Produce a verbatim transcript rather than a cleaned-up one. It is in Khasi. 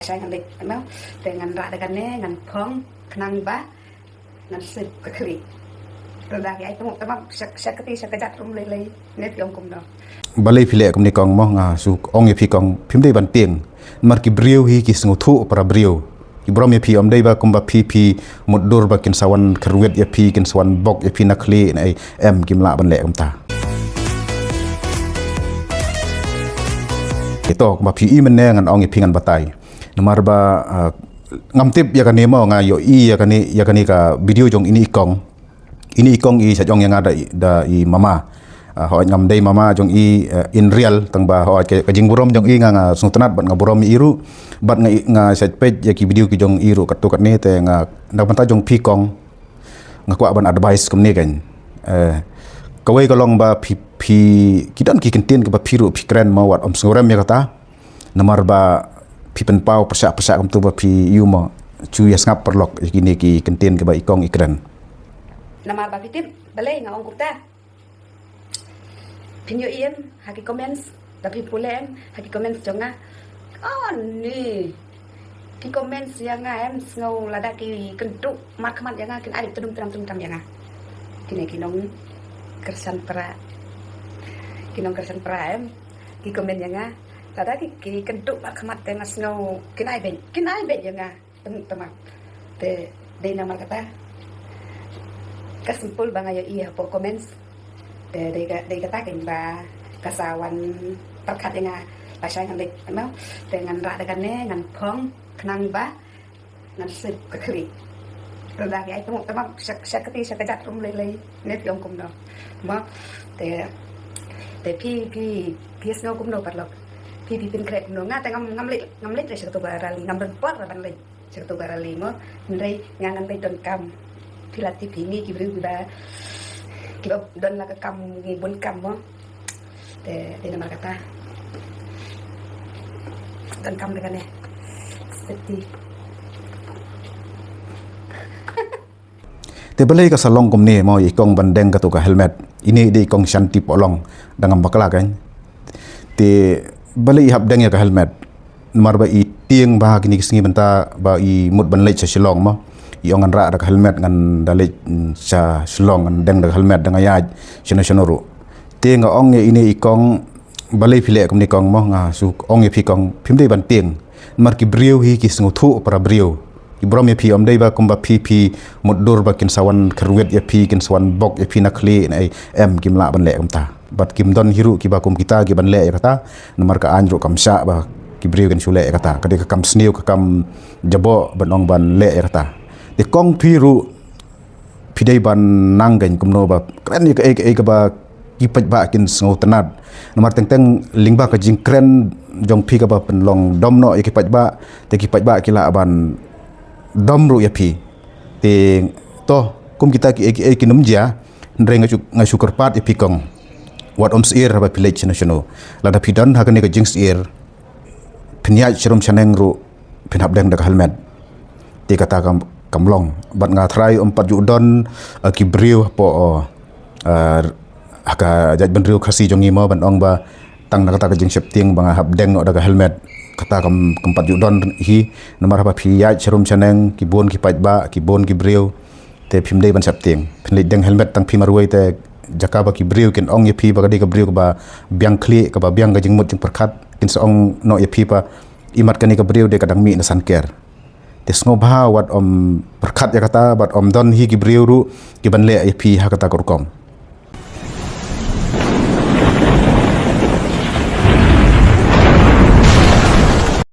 Shai ngan leit, em, te ngan rah da kane, ngan phong, khnang ba ngan sip ka khlieh. Te da ki ai tymok tymok, sha, sha kti, sha kjat rum lei lei, ne phi ong kumno. Balei phi leh kumne kong mo, nga shu ong ïa phi kong, phim dei ban tieng. Namar ki briew hi ki sngewthuh para briew. Ki burom ïa phi, ym dei ba kumba phi phi mutdur ba kin sa wan kyrwit ïa phi, kin sa wan bok ïa phi na khlieh ne ei, em, kim lah ban leh kumta. Ito, kumba phi i mynne ngan ong ïa phi ngan batai. Namar ba, ah, ngam tip ïa kane mo, nga ïohi ïa kane, ïa kane ka video jong ine i kong. Ine i kong i sa jong ïa nga da i, da i mama. Ah, hooid ngam dei mama jong i, eh, in real, tang ba hooid ka, ka jingburom jong i nga, nga sngewtynnat bad nga burom ïa i ruh. Bad nga, nga sa peit ïa ki video ki jong i ruh katto katne, te nga na ka bynta jong phi kong, nga kwah ban advice kumne kan. Eh, kawei ka long ba phi, phi, ki don ki kyntien kaba phi ruh phi kren mo, wat ym sngewrem ïa kata. Namar ba phi pynpaw pyrshah pyrshah kumto ba phi ïohi mo, shu ïa sngap paralok ïa kine ki kyntien kiba i kong i kren. Namar ba phi tip balei nga ong kumta. Phin ïohi em ha ki comments, da phi pule em ha ki comments jong nga. Oh ni. Ki comments ïa nga em, sngew lada ki kynduh markhmat ïa nga kin ai tdum tram tdum tram ïa nga. Kine ki nongkyrshan pra. Ki nongkyrshan pra em. Ki comment ïa nga. Lada ki, ki kynduh markhmat te nga sngew kin ai beit, kin ai beit ïa nga. Tymmen tymmen. Te dei namar kata ka simpul ba nga ïohi hapoh comments. Te dei ka, dei kata kan ba ka sa wan pyrkhat ïa nga. Lashai ngan leit, em, te ngan rah da kane, ngan phong, khnang ba ngan sip ka khlieh. Te da ki ai tymok tymok, sha, sha kti, sha kjat rum lei lei, ne phi ong kumno. Mo, te, te phi, phi, phi sngew kumno paralok. Phi, phi pynkhreh kumno. Nga te ngam, ngam leit, ngam leit sha kato ka rally, ngam don por ban leit sha kato ka rally mo. Hynrei nga ngan leit donkam. Phi la tip hi ngi ki briew kiba, kiba don la ka kam ngi bun kam mo. Te, te namar kata. Donkam da kane. Safety. Te balei ka sa long kumne mo, i kong ban deng kato ka helmet. Ine i dei i kong Shanti Pohlong, da ngam bakla kan. Te balei i hap deng ïa ka helmet. Namar ba i tieng bha kine ki sngi mynta ba i mut ban leit sha Shillong mo. I ong ngan rah da ka helmet, ngan da leit, mm, sha Shillong, ngan deng da ka helmet, da nga ïaid shano shano ruh. Te nga ong ïa ine i kong, balei phi leh kumne kong mo, nga shu ong ïa phi kong, phim dei ban tieng. Namar ki briew hi ki sngewthuh para briew. Ki burom ïa phi, ym dei ba kumba phi phi mutdur ba kin sa wan kyrwit ïa phi, kin sa wan bok ïa phi na khlieh ne ei, em, kim lah ban leh kumta. Bad kim don hi ruh kiba kum kita kiban leh ïa kata. Namar ka aiñ ruh kam shah ba ki briew kin shu leh ïa kata. Ka dei ka kam sniew, ka kam jaboh ban ong ban leh ïa kata. Te kong phi ruh phi dei ban nang kan kumno ba kren ïa kaei kaei kaba ki paidbah kin sngewtynnat. Namar teng teng lyngba ka jingkren jong phi kaba pynlong dom noh ïa ki paidbah, te ki paidbah ki lah ban dom ruh ïa phi. Te to, kum kita kiei kiei kin ym jia, hynrei nga shu, nga shu kyrpad ïa phi kong, wat ym sheptieng haba phi leit shano shano. Lada phi don ha kane ka jingsheptieng, phin ïaid sharum shaneng ruh phin hap deng da ka helmet. Te kata kam, kam long. Bad nga tharai ym pat ju don, eh, ki briew hapoh, eh, ha ka jaitbynriew Khasi jong ngi mo ban ong ba tang na kata ka jingsheptieng ba nga hap deng noh da ka helmet. Kata kam, kam pat ju don hi, namar haba phi ïaid sharum shaneng, ki bun ki paidbah, ki bun ki briew, te phim dei ban sheptieng. Phin leit deng helmet tang phi marwei, te jaka ba ki briew kin ong ïa phi ba ka dei ka briew kaba biang khlieh, kaba biang ka jingmut jingpyrkhat, kin sa ong noh ïa phi ba imat kane ka briew dei ka dang mih na Sanker. Te sngewbha wat ym pyrkhat ïa kata, bad ym don hi ki briew ruh kiban leh ïa phi ha kata ka rukom.